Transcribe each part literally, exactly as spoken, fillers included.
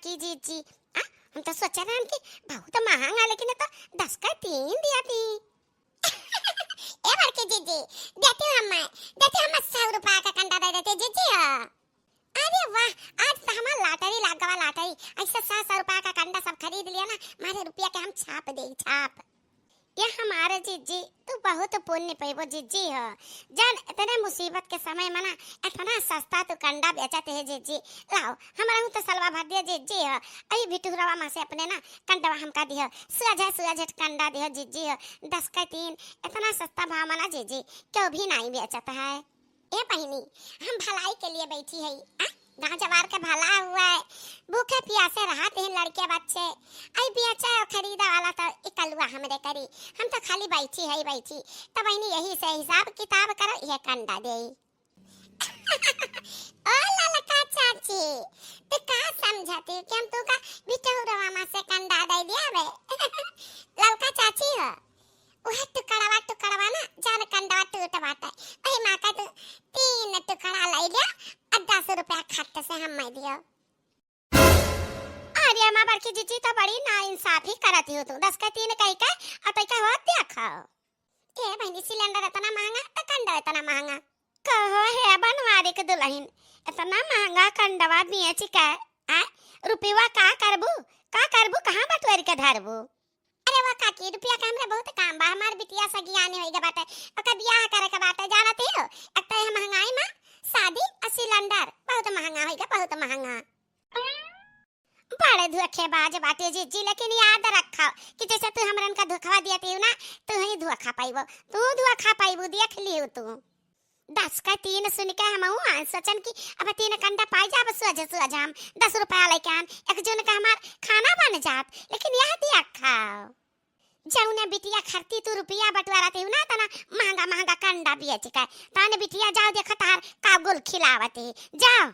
जी, जी, जी। आ, हम तो सोचे रहन कि बहुत महंगा, लेकिन ये तो दस का तीन दिया थी। ए बड़की जीजी, देती हूँ हम, देती हूँ हम, सौ रुपया का कंडा दे देती जीजी हो। अरे वाह, आज तो हमार lottery लाग गवा, lottery। ऐसे सौ सौ रुपया का कंडा सब खरीद लिया ना, मारे रुपया के हम छाप दे, छाप। ये हमारे जीजी, तू बहुत पुण्य पैबो जीजी हो। जान, इतने मुसीबत के समय में ना, इतना सस्ता तू कंडा बेचत है जीजी। लाओ, हमरा हूँ तो सलवा भर दिया जीजी हो। अभी भिटुरवा माँ से अपने ना कंडवा हमका दियो, सुअझे सुअझे कंडा दियो जीजी हो। दस का तीन, इतना सस्ता भाव में ना जीजी, क्यों भी नहीं बेचत है। ए बहिनी, हम भलाई के लिए बैठी है, आ? गाँव जवार के भला हुआ है, भूखे पियासे रहत हैं लड़के बच्चे, आई बेचे और खरीदा वाला तो इकलुआ हमरे करी, हम तो खाली बैठी है बैठी। तो बहिनी, यही से हिसाब किताब करो, ये कंडा दे। ओ ललका चाची, तू का समझती कि हम तू का बिटौरवा माँ से कंडा दे दिया बे? ललका चाची हो, वह टुकड़वा टुकड़वा ना, जान कंडवा टूट बाटे, वही माँ का तू तीन टुकड़ा ले लिया और दस रुपया खट से हम मैं दियो। अरे अम्मा बड़की जीजी, तो बड़ी नाइंसाफी करत हो तू। दस का तीन कही के और तई का होत देखो। ए बहिनी, सिलेंडर इतना महंगा तो कंडो इतना महंगा। कहो हे बनवारी के दुल्हन, इतना महंगा कंडवा बेच के, आ, रुपया का करबू, का करबू, कहाँ बटोर के धरबू? अरे वो काकी, रुपया के हमरे बहुत काम बा, हमार बिटिया सगियानी होई के बाटे, ओकर बियाह करे के बाटे, जानती हो? एक तो ये महंगाई में शादी और सिलेंडर बहुत महंगा होई के, बहुत महंगा। बड़े धोखेबाज बाटे जीजी, लेकिन याद रखो कि जैसे तू हमरन का धोखवा दियत हो ना, तू ही धोखा पाइबो, तू धोखा पाइबू, देख लियो तू। दस का तीन सुन के हमहू आन सोचन कि अब तीन कंडा पाई जाब, सुअझ सुअझ हम दस रुपया लेके आन, एक जून का हमार खाना बन जात, लेकिन यह दिया खाओ। जौने बिटिया खरती तू रुपया बटोरत हो ना, तना महंगा महंगा कंडा बेच के, तौने बिटिया जाओ देखो तहार का गुल खिलावत है, जाओ।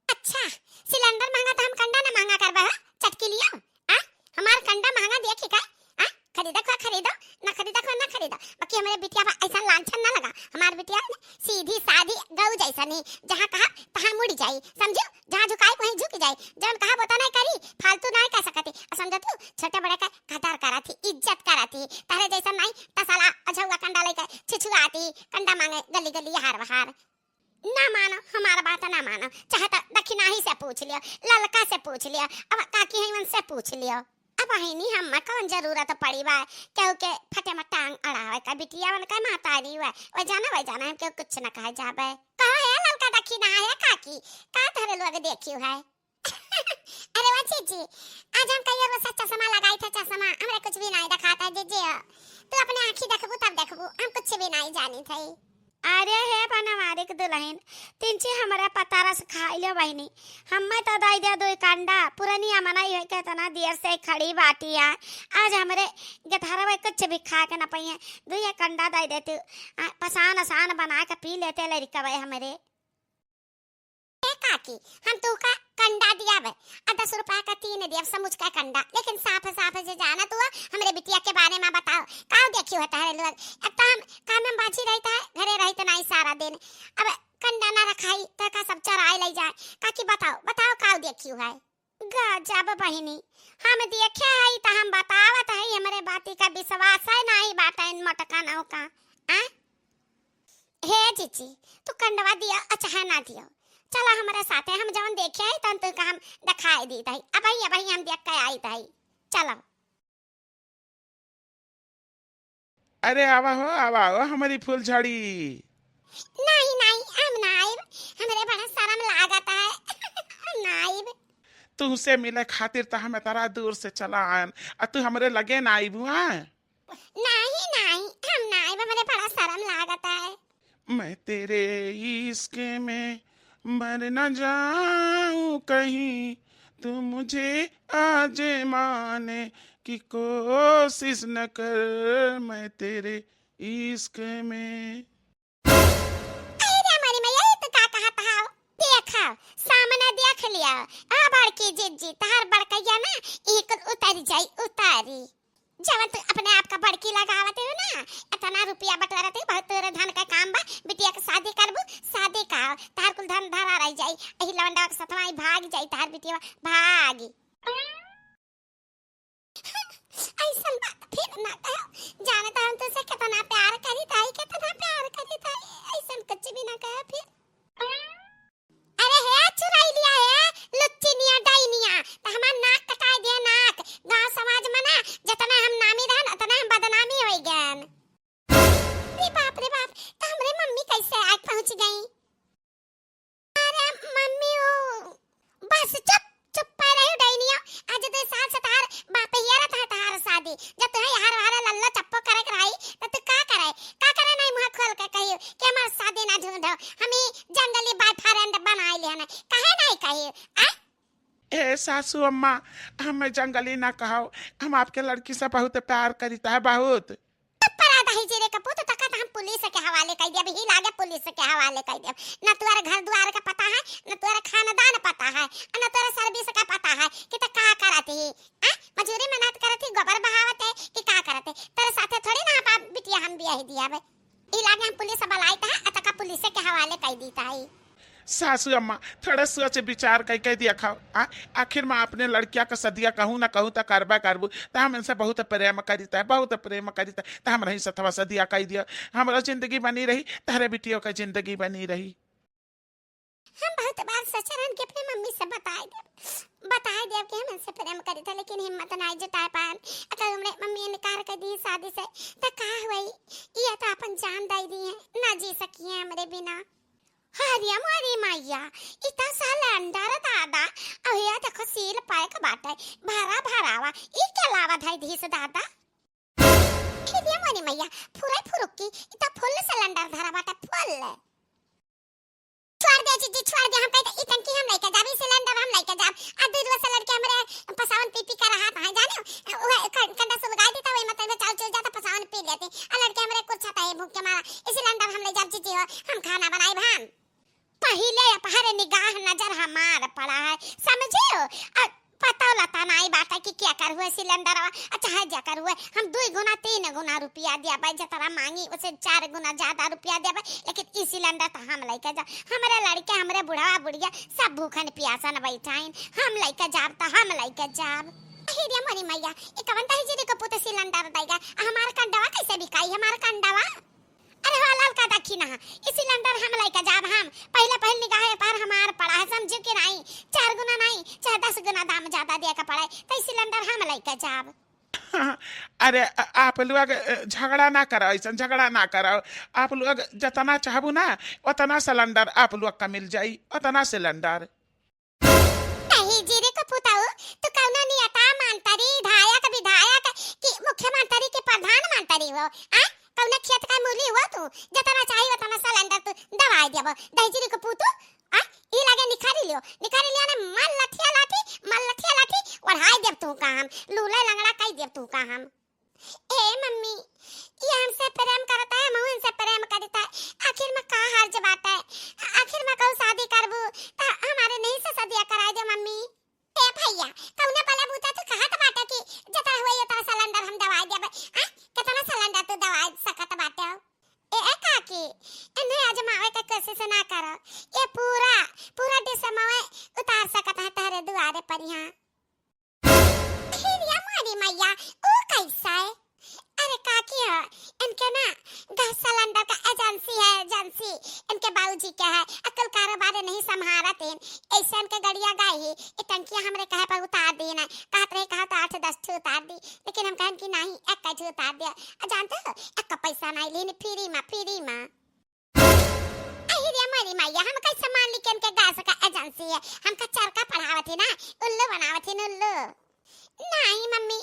अच्छा, सिलेंडर महंगा तो हम कंडा ना महंगा करबा, हो? चटकी लियो, आ? हमार कंडा महंगा देखी का? आ? खरीदो का खरीदो, ना खरीदो का ना खरीदो, बाकी हमरे बिटिया बा ऐसा लांछन ना लगा। हमार बिटिया ना सीधी सादी गऊ जैसा नहीं, जहाँ कहा तहाँ मुड़ जाई, समझो? जहाँ झुकाई वहीं झुक जाई, जौन कहा बोता नहीं करी, फालतू नहीं कह सकती। आ समझो तू, छोटे बड़े का कदर करत ही, इज्जत करत ही, तारे जैसा नहीं तसला अझौआ कंडा लेके छिछुआती, कंडा मांगे गली गली हार बहार। ना मानो, हमार बात ना मानो, चाहे तो दखिनाही से पूछ लियो, ललका से पूछ लियो, अब काकी है उनसे पूछ लियो। अब बहिनी, हम कौन जरूरत पड़ी बा केहू के फटे में टांग अड़ावे का? बिटिया उनका महतारी हुआ, वह जाना, वह जाना, हम केहू कुछ न कहे जाबे। कहो हे ललका दखिना है काकी, का तोहरे लोग देखियो है? अरे वो जीजी, आज हम कहियो रोज से चश्मा लगाई थे, चश्मा, हमरे कुछ भी नहीं दिखाता है जीजी। तू अपने आँखी देखबू तब देखबू, हम कुछ भी नहीं जानी थे। अरे हे बनवारी के दुल्हन, तिनची हमरे पतारस खाई लो बहिनी। हम्मे तो दई दे दुई कंडा, पुरनिया मनई है के इतना देर से खड़ी बाटी है। आज हमरे गेथरवे कुछ भी खा के न पइहे, दुई कंडा दई देती। आ, पसान असान बना के पी लेते लड़कवे हमरे। ए काकी, हम तू का कंडा दिया बे, आ दस रुपया का तीन दिया, समुच का कंडा, लेकिन साफ साफ से जाना तू हमरे बिटिया के बारे में बताओ, का देखियो है तहरे लोग? अब तो हम काम में बाझी रहता है, घरे रहते नहीं सारा दिन। अब कंडा ना रखाई तो का सब चराए ले जाए? काकी बताओ, बताओ का देखियो है? गजब बहिनी, हम देखे हई त हम बतावत हई, हमरे बाती का विश्वास है नहीं बाटे इन मोटकनों का। आ? हे जीजी, तू कंडवा दिया आ चाहे ना दियो, चला हमरे साथे, हम जवन देखे हई तवन तुमका हम दिखाई दी तई। अबही, अबही हम देख के आई तई। चलो। अरे आवा हो, आवा हो हमारी फूलझड़ी। नहीं, नहीं, हम ना आइब, हमरे बड़ा शर्म लागत है। हम ना आइब। तुमसे मिले खातिर तो हम इतना दूर से चला आयन, आ तू हमरे लगे ना आइबू, हाँ? नहीं, नहीं, हम ना आइब, हमरे बड़ा शर्म लागत है। मैं तेरे इश्क में मर न जाऊं कहीं, तू मुझे आजमाने की कोशिश न कर, मैं तेरे इश्क में। अरे हमारी मैया, ये तो का कहत हाव? देखा, सामने देख लिया। आ बड़की जीजी, तहार बड़कैया ना, एक उतारी जाई, उतारी। जवन तू अपने आप का बड़की लगावत हो ना, इतना रुपया बटोरत हो, बहुत तोरे धन का काम बा, बिटिया के शादी करबू, शादी का, तहार कुल धन धरा रह जाई, यही लवंडा के सथवा ही भाग जाई, तहार बिटिया भागी। ऐसन बात फिर ना कहो, जानत हम तुझसे कितना प्यार करी ताई, कितना प्यार करी ताई, ऐसन कुछ भी ना कहो फिर। अरे हे चुराई लिया है, लुच्ची निया, डाई निया, तो हमार नाक कटाई दिया नाक। गांव समाज में ना, जितना हम नामी रहन, उतना हम बदनामी होई गन। अरे बाप रे बाप, तो हमरे मम्मी कैसे आके पहुंच गई? अरे मम्मी, वो बस चुप, चुप पे रही डाई निया। आज दे साल से तहार बाप हियारा था तहार शादी। जब तुहे यार वारा लल्लो चप्पो करे के रही, तो तू का करे? का करे नहीं मुंह खोल के कहियो कि हमार शादी ना झूंडो, हम ही जंगली बॉयफ्रेंड बनाई लिया ना, काहे नहीं कहियो? आ? ए सासू अम्मा, हमें जंगली ना कहो, हम आपके लड़की से बहुत प्यार करीता है, बहुत। तब पर आधा ही जीरे का पूत तक हम पुलिस के हवाले कर दिया, अभी लागे पुलिस के हवाले कर दिया। न तुअर घर द्वार का पता है, न तुअर खानदान पता है, न तुअर सर्विस का पता है कि त का करत ही, आ? मजूरी मेहनत करत ही, गोबर बहावत है कि का करत है? तेरे साथे थोड़ी ना हम आप बिटिया हम बियाह दिया बे। ई लागे हम पुलिस बलाइत है, अतका पुलिस के हवाले कर दीता है। सासू अम्मा, थोड़ा सोच विचार कई के देखो, आ? आखिर में अपने लड़किया का सदिया कहूँ ना कहूँ त करबे करबू, त हम इनसे बहुत प्रेम करीता है, बहुत प्रेम करीता है, त हमरा ही सथवा सदिया कई दियो, हमरा जिंदगी बनी रही, तहरे बिटियों का जिंदगी बनी रही। हम बहुत बार सोचे रहन कि अपने मम्मी से बताए देब, बताए देब कि हम इनसे प्रेम करीता, लेकिन हिम्मत नाई जुटाए पान। अगर हमरे मम्मी इनकार कर दी शादी से, त का हुई? ये तो अपन जान दे दी है, ना जी सकी है हमरे बिना। हरिया मोरी मैया, ई त सिलेंडर दादा, अउर ये देखो सील पैक बाटे, भरा भरावा, ई के लावा धई धीस दादा? हरिया मोरी मैया, फुरे फुरुकी, ई त फुल सिलेंडर धरा बाटे, फुल। छोड़ दे जीजी, छोड़ दे, हम कहते ई टंकी हम लेके जाब, ई सिलेंडर हम लेके जाब, आ दूध वाला लड़के हमरे पसावन पी पी के रहत है, जाने? उहे क-, कंडा सुलगाई देता, वही मतलब चाउर चुर जाता, पसावन पी लेते। आ लड़के हमरे कुछ छता है भूख के मारा, ई सिलेंडर हम ले जाब जीजी हो, हम खाना बनाइब हम। पहिले अपहर निगाह नजर हमार पड़ा है, समझे हो? आ पता लता नाई बात है कि क्या कर हुए सिलेंडरवा, आ चाहे जा कर हुए, हम दुई गुना, तीन गुना रुपया दिया भाई, जतरा मांगी उसे चार गुना ज्यादा रुपया दिया भाई, लेकिन ई सिलेंडर तो हम लेके जा, हमरे लड़के, हमरे बुढ़वा बुढ़िया सब भूखन पियासन बैठाइन, हम लेके जाब तो हम लेके जाब। अहि रे मोरी मैया, ई कवन दहिजरी को पुत सिलेंडर देगा? आ हमार कंडवा कैसे बिकाई, हमार कंडवा? अरे हो ललका दखिना, ई सिलेंडर हम लइके जाब हम। पहिले पहिल निगाहे पर हमार पड़ा है, समझियो कि नाई? चार गुना नाई, चाहे दस गुना दाम ज्यादा दिया के पड़े, त ई सिलेंडर हम लइके जाब। अरे, अ-, आप लोग, अ, झगड़ा ना करो, ऐसन झगड़ा ना करो। आप लोग जतना चाहबू ना, उतना सिलेंडर आप लोग का मिल जाई, उतना सिलेंडर। नहीं जीरे को पुताऊ, तू कौनो नेता मंत्री, धायक विधायक कि मुख्यमंत्री कि प्रधानमंत्री हो? आ? कौनो खेत का मूली हो तू? जतना चाही उतना सिलेंडर तू दवाई देबो। दही जीरे को पुतू, आ? ई लगे निखारी लियो, निखारी लिया ने मल लठिया लाठी, मल लठिया लाठी, ओढ़ाई देब तू का हम, लूले लंगड़ा कई देब तू का हम। ए मम्मी, ये हमसे प्रेम करता है, हमहू इनसे प्रेम करता है। आखिर में का हर्ज बाटे? आखिर में कहू शादी करबू, त हमारे नहीं से सदिया कराई दे मम्मी। ए भैया, कौने बले बूता तू कहत बाटे कि जतरा हुए ये तरह सिलेंडर हम दवाई देबे? आ? कितना सिलेंडर तू दवाई सकत बाटे? ए, ए काकी, इन्हें आजमावे के कोशिश ना करो। ये पूरा, पूरा डिसमवे उतार सकत है तहरे दुआरे पर यहाँ। हिरिया मोरी मैया, ऊ कैसा है? अरे काकी हो, इनके ना गैस सिलेंडर का एजेंसी है, एजेंसी। इनके बाबूजी के है, अकल कारोबार नहीं संभारत इन। ऐसे इनके गड़िया गाई ही, ई टंकिया हमरे कहे पर उतार दी ना। कहत रहे, कहत आठ दस ठो उतार दी, लेकिन हम कहन कि नहीं, एक ठो उतार दिया। आ जानते हो, एक पैसा नहीं लेने, फ्री में, फ्री में। अहि रे मोरी मैया, हम कैसे मान ली कि इनके गैस का एजेंसी है? हमका चरका पढ़ावत ही ना, उल्लू बनावत ही न उल्लू। नहीं मम्मी,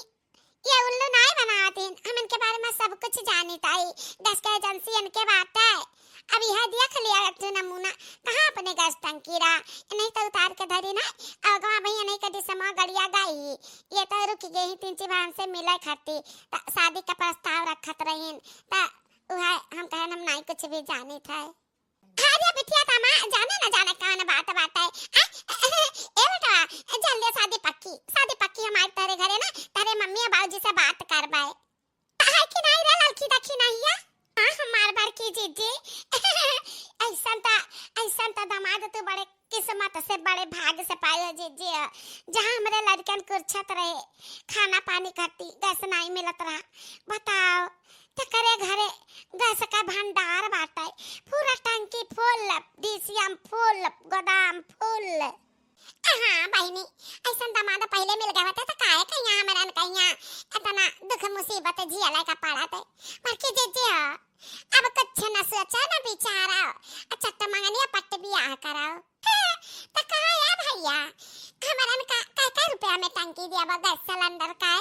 ये उल्लू नहीं बनावत ही, हम इनके बारे में सब कुछ जानी ताई। गैस का एजेंसी इनके बात है। अब यह देख लिया एक ठो नमूना, कहाँ अपने गैस टंकी रहा, इन्हीं तो उतार के धरी ना। अब गवा भैया नहीं कदी समा गड़िया गई, ये तो रुक गई ही तीन चार बार से मिले खाती, त शादी का प्रस्ताव रखत रहीन, त उहे हम कहन हम नाई कुछ भी जानित है। अरे बिटिया तमा जाने न जाने कौन बात बात है। आ, ए बेटवा, जल्दी शादी पक्की, शादी पक्की हमारे तेरे घरे ना, तेरे मम्मी और बाबूजी से बात करबे। है कि नाई रे लड़की देखी नहीं है? हाँ, हमार बड़की जीजी। ऐसन त अइसन त दामाद तू बड़े किस्मत से, बड़े भाग से पाए हो जीजी, जहाँ हमरे लड़कन कुरछत रहे, खाना पानी खाती गैस नाई मिलत रहा। बताओ, तेकरे घरे गैस का भंडार बाटे, पूरा टंकी फुल, डीसीएम फुल, गोदाम फुल। हाँ बहिनी, अइसन दामाद पहिले मिल गए होते त काहे कहिया हमरन कहिया इतना दुख मुसीबत झेले का पड़त। बाकी जीजी हो, अब कुछ न सोचा न विचारा, अच्छा तो मंगनिया पट्ट बियाह कराओ। त कहा ए भइया, हमरन का कै कै रुपया में टंकी दिया बा गैस सिलेंडर का?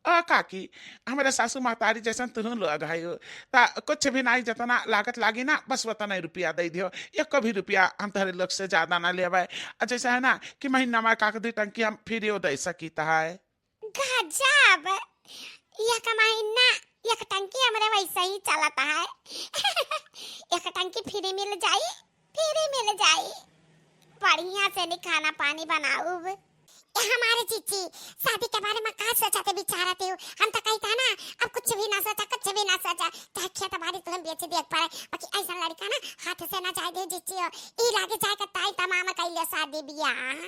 ओ काकी, हमरे सासू महतारी जइसन तुहूँ लोग हयो, त कुछ भी नाई, जतना लागत लागी ना, बस वतना ही रुपया दइ दियो। एको भी रुपया हम तोहरे लोग से ज्यादा ना लेबै। आ जइसे है ना कि महीना में काक दी टंकी हम फ्री दइ सकीत है। गजब, एक महीना एक टंकी हमरे वइसे ही चलत है। एक टंकी फ्री मिल जाई, फ्री मिल जाई। बढ़िया से नी खाना पानी बनाउब। ए हमारे जीजी, शादी के बारे में का सोचत विचारत हो? हम त कहित है ना, अब कुछ भी ना सोचा, कुछ भी ना सोचा, चाहे खेत बाड़ी तुहूँ बेच दिया पड़े, बाकी अइसन लड़का ना हाथ से ना जाए दे जीजी हो। ई लागे जाए के ताई तमाम कइले शादी बियाह।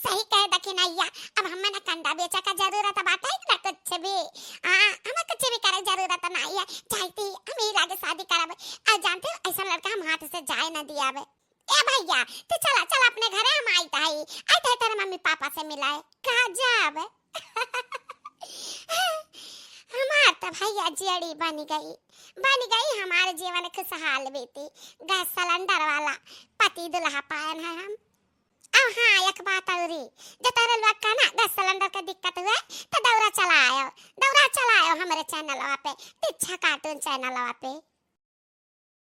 सही कहे दखिनैया, अब हमें ना कंडा बेचे का जरूरत बाटे ना कुछ भी। हाँ, हमें कुछ भी करे जरूरत नाई है, चाहती हम ई लागे शादी करब। और जानते हो, अइसन लड़का हम हाथ से जाए ना दियाबे। ए भइया, तू चला, चला अपने घरे, हम आइत हई, आइत हई तेरे मम्मी पापा से मिलाए। गजब। हमार त भइया जेड़ी बन गई, बन गई हमार जीवन खुशहाल बीती। गैस सिलेंडर वाला पति दुल्हा पायन है हम। अब हाँ, एक बात औरी, जो तोरे लोग का ना गैस सिलेंडर के दिक्कत हुए, तो दौरा चला आयो, दौरा चला आयो हमरे चैनलवा पे, तिरछा कार्टून चैनलवा पे।